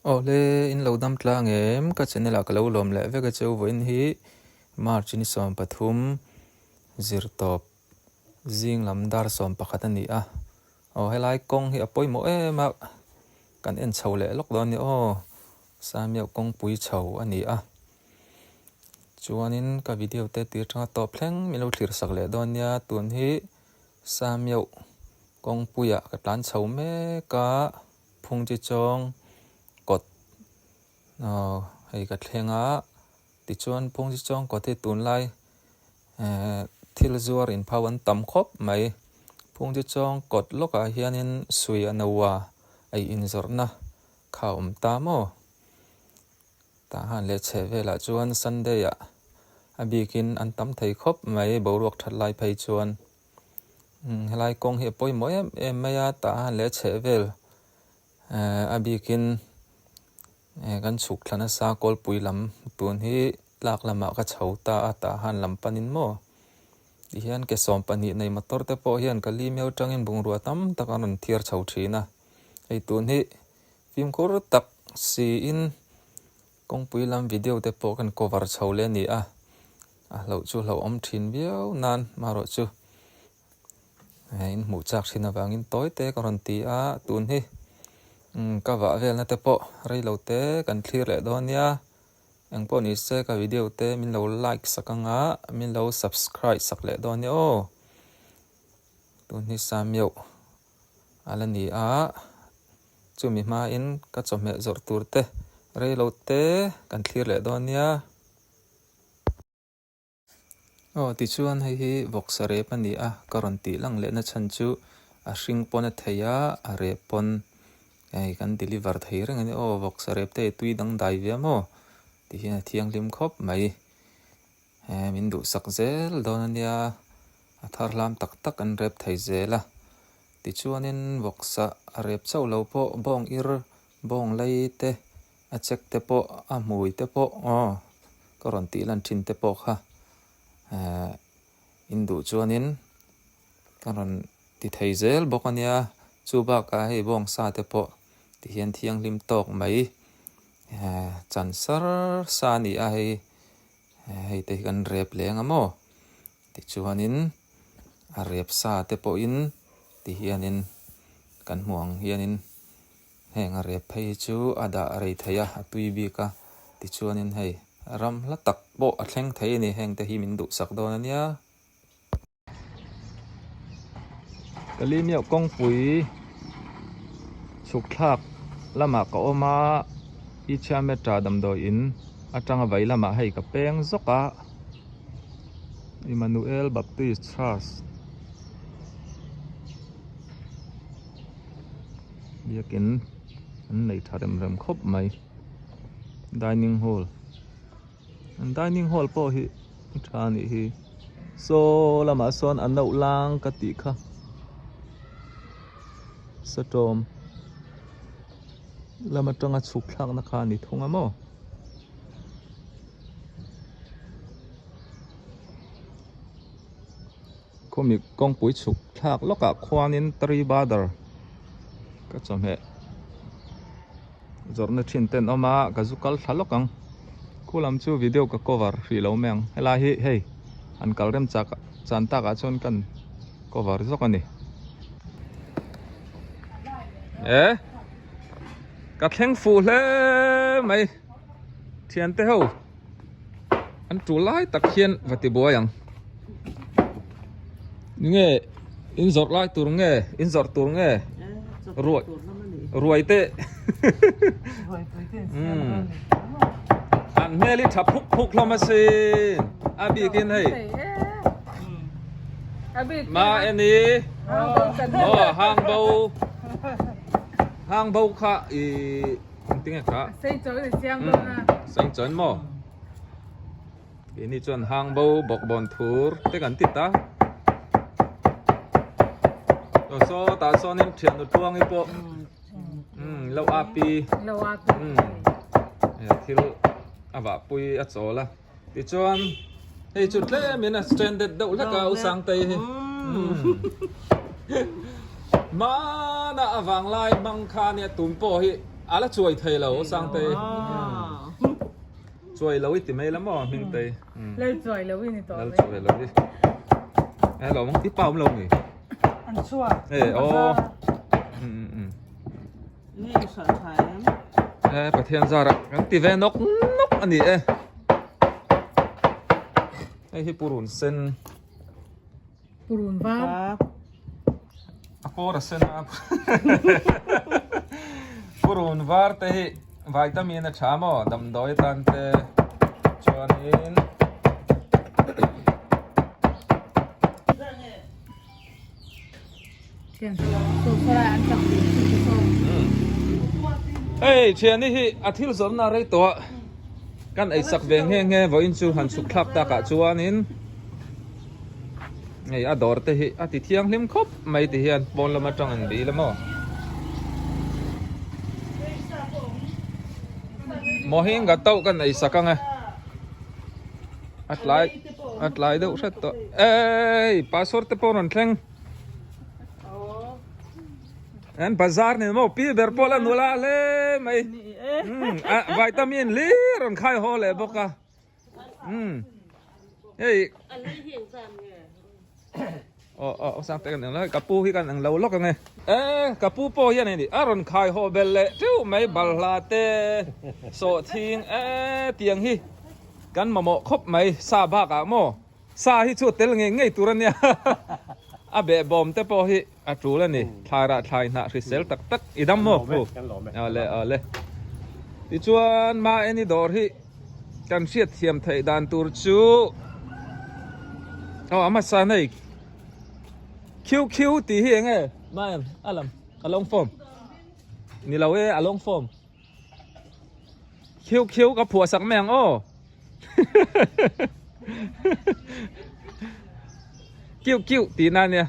Awle, in lo dam tlang em? Ka channel ah ka lo lawm leh vek a cheu vawiin hi March ni 13 zirtawp zing lam dar 11 a ni a. Aw helai kawng hi a pawimawh em a, kan en chho leh lawk dawn a ni aw. Samiau kawngpui chho a ni a. Chuanin ka video te tir tanga tawp thleng min lo thlir sak leh dawn nia. Tun hi Samiau kawngpuiah ka tlan chho mek a, phung chi chawng kawt aw hei ka thleng a. Tichuan phung chi chawng kawt hi tunlai ehh thil zuar inphau an tam khawp mai. Phung chi chawng kawt lawkah hianin sui a no a, ei inzawrhna kha a awm ta maw? Tah han leh chheh velah chuan Sunday ah a bikin an tam thei khawp mai boruak that lai phei chuan umm helai kawng hi a pawimawh em em mai a tah han leh chheh vel ehh a bikin eh kan chhuk thla nasa kawlpui lam tun hi tlak lamah ka chho ta a tah han lam panin maw tihian ke 12 nei motor te pawh hian ka li meuh atangin bungrua tam tak a rawn thiar chho thin a hei tun hi. Fimkhur tak siin kawngpui lam video te pawh kan cover chho leh a ni a, a hlauh chu hlauhawm thin viau nan marawh chu in hmuh chak thin avangin tawi te ka rawn ti a, tun hi ka vah velna te pawh rei lo te kan thlir leh dawn nia, engpawh ni se ka video te min lo like sak anga min lo subscribe sak leh dawn nia aw, tun hi Samiauh. A la ni a, chumi hmain ka chawhmeh zawrh tur te rei lo te kan thlir leh dawn nia. Aw tichuan hei hi vawksa rep a ni a, ka rawn tih lang lehna chhan chu a hring pawn a thei a, a rep pawn hei kan deliver thei reng a ni aw, vawksa rep te hi tui dangdai ve a maw tihian a thianghlim khawp mai. He min duhsak zel dawn a nia, a thar hlam tak tak an rep thei zel a. Tichuanin vawksa a rep chauh lo pawh bawng ir, bawng lei te, a chek te pawh, a hmui te pawh aw ka rawn tih lan thin te pawh kha ehh in duh chuanin ka rawn ti thei zel bawk a nia. Chu bakah hei bawng sa te pawh tihian thianghlim tawk mai ehh chan sar sa a ni a hei. Hei te hi kan rep leng a maw tichuanin a rep sa te pawhin tihianin kan hmuh ang hianin heng a rep phei hi chu a dah rei thei a a tui bik a tichuanin hei ram hla tak pawh a thleng thei a ni heng te hi min duhsak dawn a nia. Kalimiah kawngpui chhuk thlak lamah ka awm a Ichhiametra damdawi in atanga vei lamah hei ka peng zawk a Emmanuel Baptist Church biakin an nei tha rem rem khawp mai dining hall. An dining hall pawh hi a tha a nih hi saw lamah sawn a noh lang ka tih kha satawm lam atanga chhuk thlakna kha a ni thung a maw. Khumi kawngpui chhuk thlak lawkah khuanin three brother ka chawhmeh zawrhna thin ten awm a ka zu kal thla lawk ang khu lam chu video ka cover hrih lo mai ang helai hi hei han kal rem chak chan takah chuan kan cover zawk a ni e ka thleng fuh hle mai thiante ho. An tul lai tak hian va ti buai ang. Nge in zawrh lai tur nge in zawrh tur nge ruai ruai te an hmel hi tha phuk phuk hlawm asin a bikin hei ma eni aw hang bo hang bo kha i Engtinge kha? Seng chawi maw? Keini chuan hang bo bawk bawn thur te kan ti ta. Aw saw tah sawnin thian utluang hi pawh lo a pi thil a vah pui a chawl a. Tichuan hei chu tlemin a stranded deuh hlek a Usangtei hi. Hmana a vanglai hmang kha nia tum pawh hi. Ala chuai thei lo Sangtei. Chuai lo i ti mai la maw Hmingtei. Lal chuai lo i ni tawh mai. Lal chuai lo i. Hello, i pa awm lo mi? An chhuak. E aw. Nge i hralh tha em? E Pathian zara kan ti ve nawk nawk a ni e. Hei hi purun sen. Purun var. A kawr a sen a. Purun var te hi vitamin a tha maw damdawi tan te chuanin. Hei thiani hi a thil zawrhna rei tawh a kan ei sak ve nghe nghe vawiin chu han chhuk thlak takah chuanin hei a dawr te hi a ti thianghlim khawp mai ti hian pawn lam atang an dil a maw Mohinga tauh kan ei sak ang e. A tlai a tlai deuh hret tawh ei pastor te pawh rawn thleng an bazar ni maw pi ber pawh la nula hle mai a vitamin hlir rawn khai haw leh bawk a umm hei Aw aw aw sang te kan eng lo ka pu hi kan eng lo lawk ang e. E ka pu pawh hian eng ni a rawn khai haw bel leh teuh mai balhla te sawhthing e tiang hi kan mamawh khawp mai sa bakah maw sa hi chu a tel ngei ngei tur a nia a behbawm te pawh hi a tul a ni thlai rah thlai hnah hrisel tak tak i dam maw pu awle awle tichuan mahni dawr hi. Kan hriat thiam theih dan tur chu aw a hmasa nei QQ tih hi eng nge Maem a lam a long form ni lo e a long form QQ ka phuah sak mai ang aw Kiu kiu tih na nia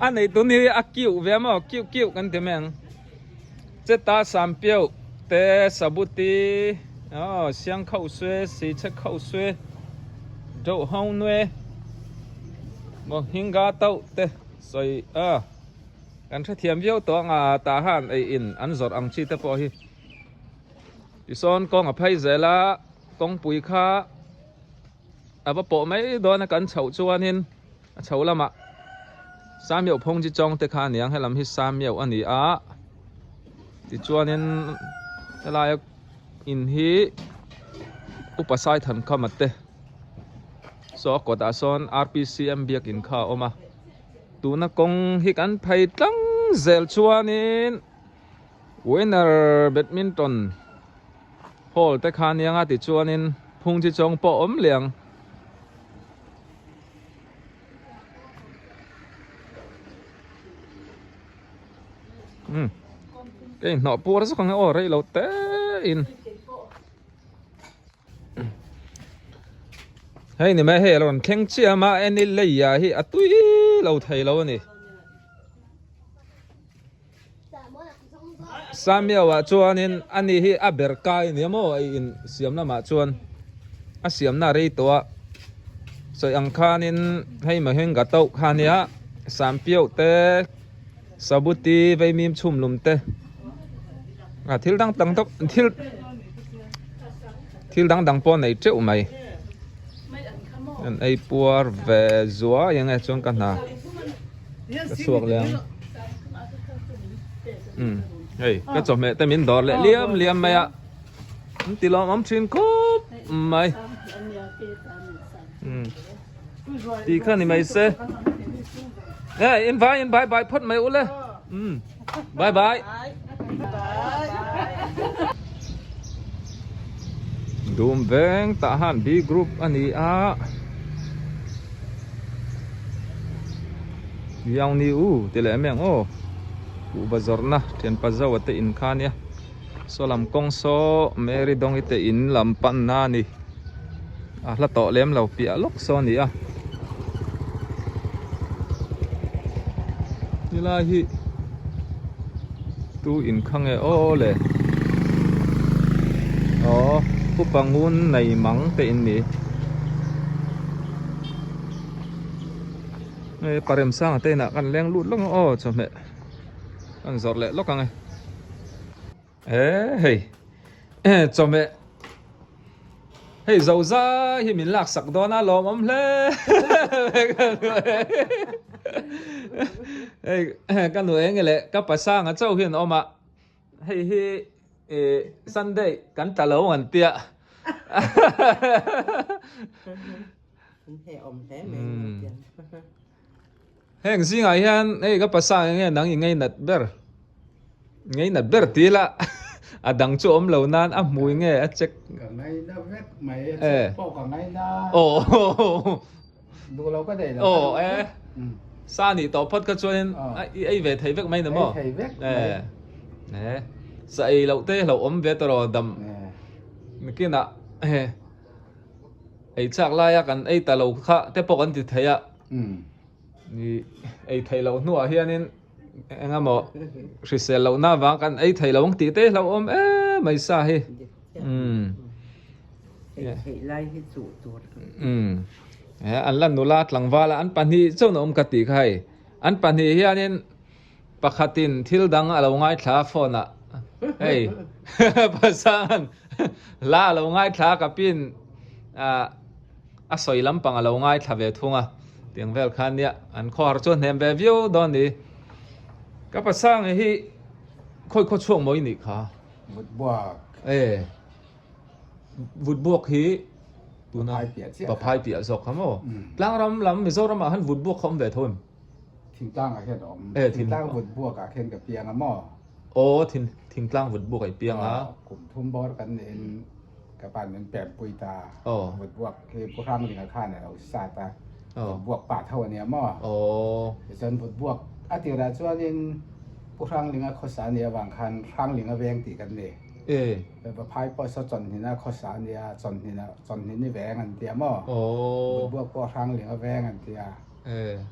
a nei tun hi a kiu ve maw kiu kiu kan ti mai ang. Cheta Sampiau te Sabuti aw Siang Khauh Sue Si Che Khauh Sue Doh Hau Nue maw Hingga Tauh te sawi a kan hrethiam viau tawh anga tah han ei in an zawrh ang chi te pawh hi tisawn kawng a phei zel a kawngpui kha a va pawh mai dawn a kan chhoh chuanin. A chho lamah Samiau phawng chi chawng te kha a ni ang, helam hi Samiau a ni a, tichuanin helaia in hi Upa Saithankhama te saw a kawtah sawn RPCM biakin kha a awm a, tuna kawng hi kan phei tlang zel chuanin Winner Badminton Hall te kha a ni ang a, tichuanin phung chi chawng pawh a awm leh ang. Um ka inhnawh puar zawk ang e aw rei lo te in hei ni mai hei a rawn thleng chiah a eni lei ah hi a tui lo thei lo a ni Samiau ah chuanin ani hi a ber kai nia maw a in siam lamah chuan a siamna a rei tawh a sawi ang khanin hei Mahenga tauh kha ania Sampiau te Sabuti Veimim chhumlum te a thil dang dang tawk thil thil dang dang pawh a nei teuh mai an ei puar ve zuai ang e chuan ka hna. Ka chhuak leh ang. Umm hei ka chawhmeh te min dawr leh liam liam mai a. An ti lawm awm thin khawp mai. Umm tih kha ni mai se. Hei in vai in bye bye phawt mai ule. Umm bye bye. Dum veng tah han B group a ni a. Yao ni u ti leh em em ang aw kuhva zawrhna thianpa zo a te in kha ania saw lam kawng saw Mary Dawngi te in lam panna a ni a hla tawh lem lo piah lawk saw a ni a helai hi tu in kha nge aw le aw upa ngun nei mang te in ni. Hei parem sanga te inah kan leng lut lawk ang aw chawhmeh kan zawrh leh lawk ang e. E hei chawhmeh hei zo zai hi min lak sak dawn a lawmawm hle hei ka nu eng nge leh ka pasanga chauh hian a awm a hei hi Sunday kan tla lo ang an tia. Heng zingah hian hei ka pasang enge nang i ngeinat ber ngeinat ber ti ila a dang chu awm lo nan a hmui nge a check ka ngaina vek mai a check pawh ka ngaina duh lo ka nei lo aw e sa nih tawh phawt kha chuanin i ei ve thei vek mai ni maw ei thei vek mai e sa ei loh te hlauh awm ve tawh dam nikinah ei chak laia kan ei ta lo kha te pawh kan ti thei a ei theih loh hnuah hianin eng emaw hrisel lohna avang kan ei theih lo ang tih te hlauh awm em mai sa hi Ei theih lai hi chuh tur. An la nula tlangval a an pahnih chuan a awm ka tih kha hei an pahnih hianin Pakhatin thil dang a lo ngaithla a phone ah hei Pasanga'n hla a lo ngaithla a ka pin a sawi lampang a lo ngaithla ve thung a tiang vel khan nia an khawhar chu a hnem ve viau dawn ni. Ka Pasanga hi khawi khaw chhuak maw i nih kha? Vutbuak. E Vutbuak hi tuna Paphai piah zawk kha maw? Tlangram lam Mizoram ah khan vutbuak kha awm ve tho em? Thingtlang ah hian a awm. Thingtlang vut buak ah khian ka piang a maw? Aw, thingtlang vut buak ah i piang a. Kum thum bawr kan niin ka pa min pem pui ta. Vut buak hi Pu Hranglinga khan a lo sat a. Vut buak pa tho a nia maw? Tichuan vut buak a tirah chuanin Pu Hranglinga khawsa a nih avang khan Hranglinga veng tih kan ni. Vaphai pawh saw Chawnhnina khawsa a nia, Chawnhnina, Chawnhnini veng an tia maw? Vut buak pawh Hranglinga veng an tia.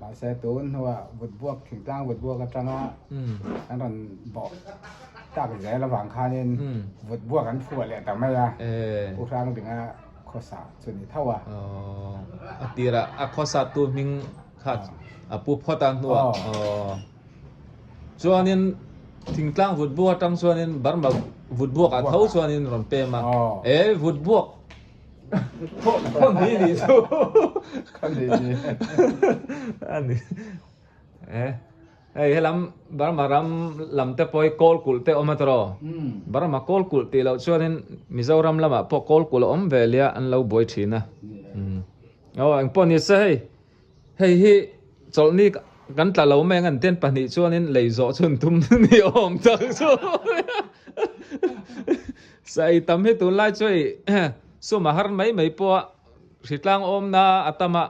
Mahse tun hnuah vutbuak thingtlang vutbuak atanga an rawn bawh tak zel avang khanin vutbuak an phuah leh ta mai a, Pu Hrangdinga khawsa chu ni tho a. A tirah a khawsa tu hming kha a pu phawt a hnuah chuanin thingtlang vutbuak atang chuanin Burma vutbuak ah tho chuanin rawn pem a, e vutbuak Khawn hi ni chu. Khawn hi ni. Ani. Eh. Hei helam Burma ram lam te pawh hi kawl kulh te awm a tawh. Burma kawl kulh tih loh chuanin Mizoram lamah pawh kawl kulh a awm ve lia an lo buai thin a. Aw engpawh ni se hei. Hei hi chawlhni kan tla lo mai ang an ten pahnih chuanin lei zawh chhun tum ni awm tak chu sai tam hi tunlai chu hei sum a har mai mai pawh a hritlang awmna a tam a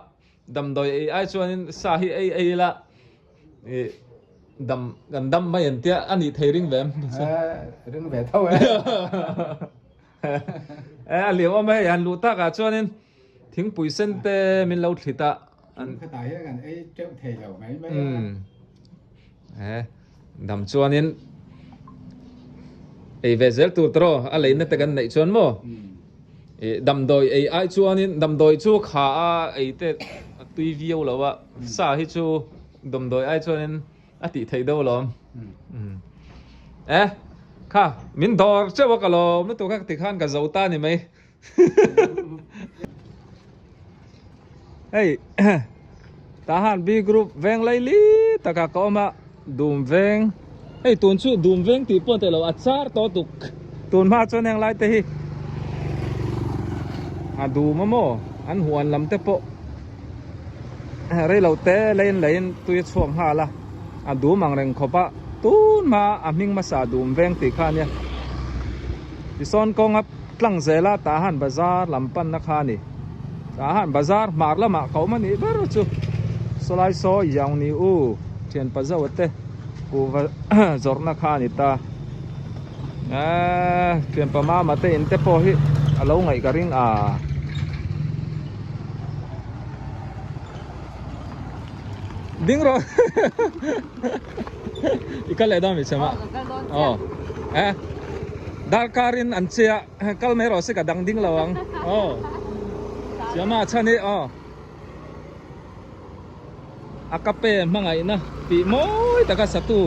damdawi ei ai chuanin sa hi ei ei ila ih dam kan dam mai an tia a nih thei ring ve em ring ve tho e a liam awm a hei han luh takah chuanin Thingpui sen te min lo thlit a. An khatah hian kan ei teuh thei lo mai mai a. E dam chuanin ei ve zel tur tawh a leina te kan neih chuan maw e damdawi ei ai chuanin damdawi chu kha a ei te a tui viau lo a sa hi chu damdawi ai chuanin a tih theih deuh alawm e kha min dawr teuh a ka lawm lutuk a tikhan ka zo ta ni mai. Hei tahan B group veng lai li taka ka awm a dum veng hei tun chu dum veng tih pawh teh lo a char tawh tuk tun hma chuan heng lai te hi a dum a maw an huan lam te pawh rei lo te leiin leiin tui a chhuak nghal a a dum ang reng khawp a tun hma a hming hmasa dum veng tih kha a nia tisawn kawnga. Tlang zela Tahan Bazar lam panna kha a ni. Tahan Bazar hmar lamah ka awm a nih ber chu sawlai saw Yaung Ni U thianpa Zoa te kuhva zawrhna kha a ni ta. Eee thianpa Mama te in te pawh hi a lo ngaih ka ring a. Ding rawh I kal leh dawn mi chhema aw eh darkar in an che a kal mai rawh se ka dang ding lo ang aw siama chhan hi aw a ka pe hmangaihna tih mawi taka satu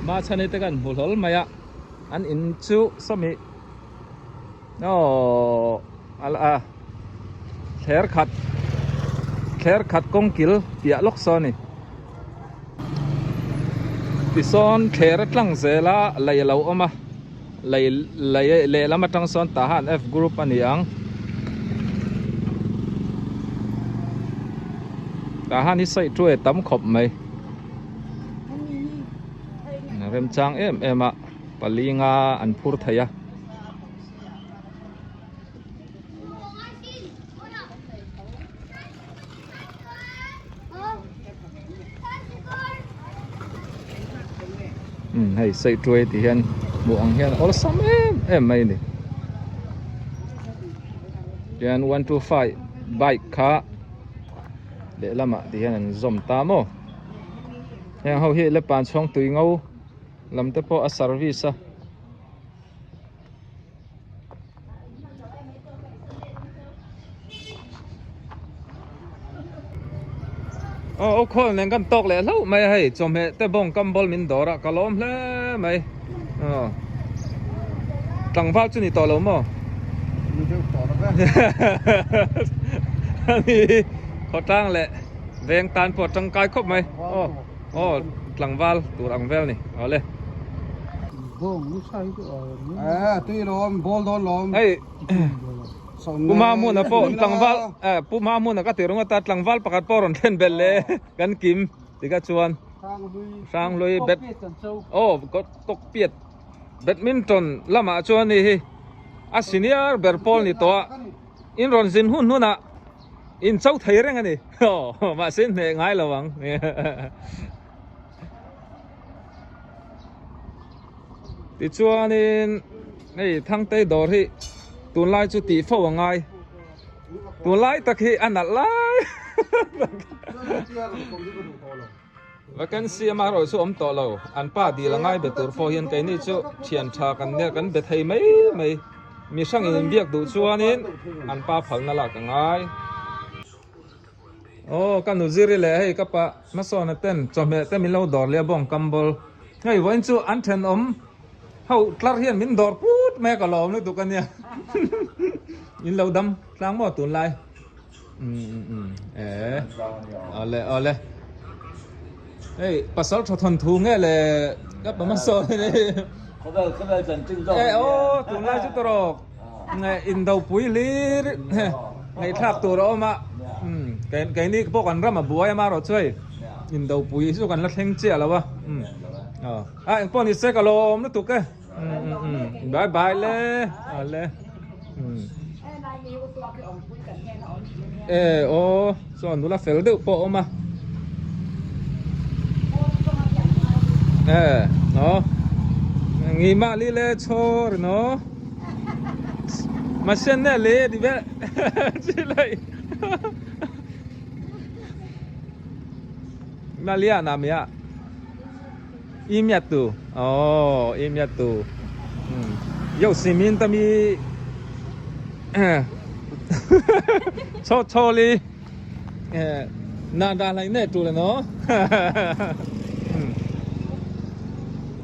ma chhan hi te kan hmu hlawl mai a. An in chu sawmi aw a thler khat thler khat kawng kil piah lawk saw a ni. Tisawn thler a tlang zel a lei a lo awm a lei lei lehlam atang sawn tah han F group a ni ang. Tah han hi sawi thu e tam khawp mai. Remchang em em a pali nga an phur thei a. Umm hei sawi tuai tih hian hmuh ang hian awlsam em em mai a ni. Tichuan 125 bike kha lehlamah ti hian an zawm ta maw. Heng ho hi lepan chhawng tui ngo lam te pawh a service a. Aw aw khawl nen kan tawk leh hlauh mai a hei chawhmeh te bawng kam ball min dawr a ka lawm hle mai aw tlangval chu ni tawh lo maw Ni deuh tawh lo ve ani khawtlang leh veng tan pawh tangkai khawp mai aw aw tlangval tur ang vel ni awle. Hei Pu Mahmuna pawh tlangval eh Pu Mahmuna ka ti ringawt a tlangval pakhat pawh rawn thlen belh le kan kim tikha chuan Hranghlui bet aw cockpit badminton lamah chuan hei hi a senior ber pawl ni tawh a in rawn zin hun hunah in cho thei reng a ni aw mahse in hneh ngai lo ang. Tichuanin hei Thangtei dawr hi tunlai chu tih fo a ngai tunlai tak hi a nalh lai vacancy ama erawh chu awm tawh lo an pa dil a ngai be tur pawh hian keini chu thian tha kan nia kan be thei mai mai mi hrangin inbiak duh chuanin an pa phalna lak a ngai. Aw ka nu ziri leh hei ka pa hmasawna ten chawhmeh te min lo dawr leh a bawng kam bawl hei vawiin chu an thenawm ho tlar hian min dawr put mai a ka lawm lutuk a nia in lo dam tlang maw tunlai umm e awle awle hei pasal tha thawn thu nge le ka pa hmasawna hi Khawvel khawvel chanchin zawk e aw tunlai chu tawrh Indopui hlir ngaihthlak tur a awm a, keini pawh kan ram a buai a marawh chu hei Indopui chu kan la thleng chiah lo a, a engpawh ni se ka lawm lutuk e, bye bye le le e aw chuan nula fel deuh pawh a awm a e aw ngimah li le chhawr emaw. Masian ne le di ve chi lai. Ma lia na mia. I mia tu. Oh, i mia tu. Yo si min ta mi. Cho cho li. Na da lai ne tu le no.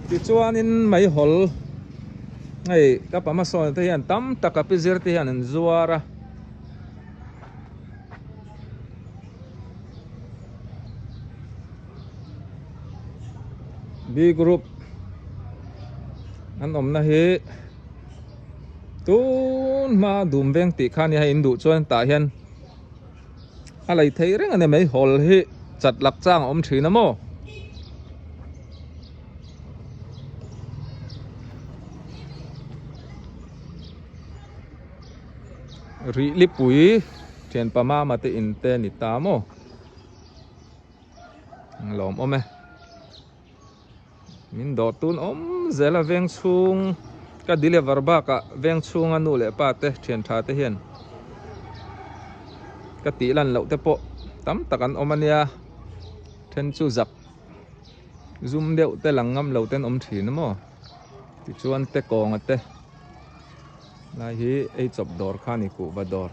Tichuanin mai hol. Hei ka pa hmasawn te hian tam tak a pi zir te hian an zuar a. B group an awmna hi tun hma dum veng tih kha nia hei in duh chuan tah hian a lei thei reng a ni mai hawl hi chat lak chang a awm thin a maw. Rih lipui thianpa mama te in te ni ta maw ang lawm awm e min dawr tun awm zel a veng chhung ka deliver bakah veng chhunga nu leh pa te thian tha te hian ka tih lan loh te pawh tam tak an awm a nia then chu zak. Zum deuh te lang ngam lo ten awm thin a maw tichuan te kawnga te lai hi ei chawp dawr kha a ni kuhva dawr.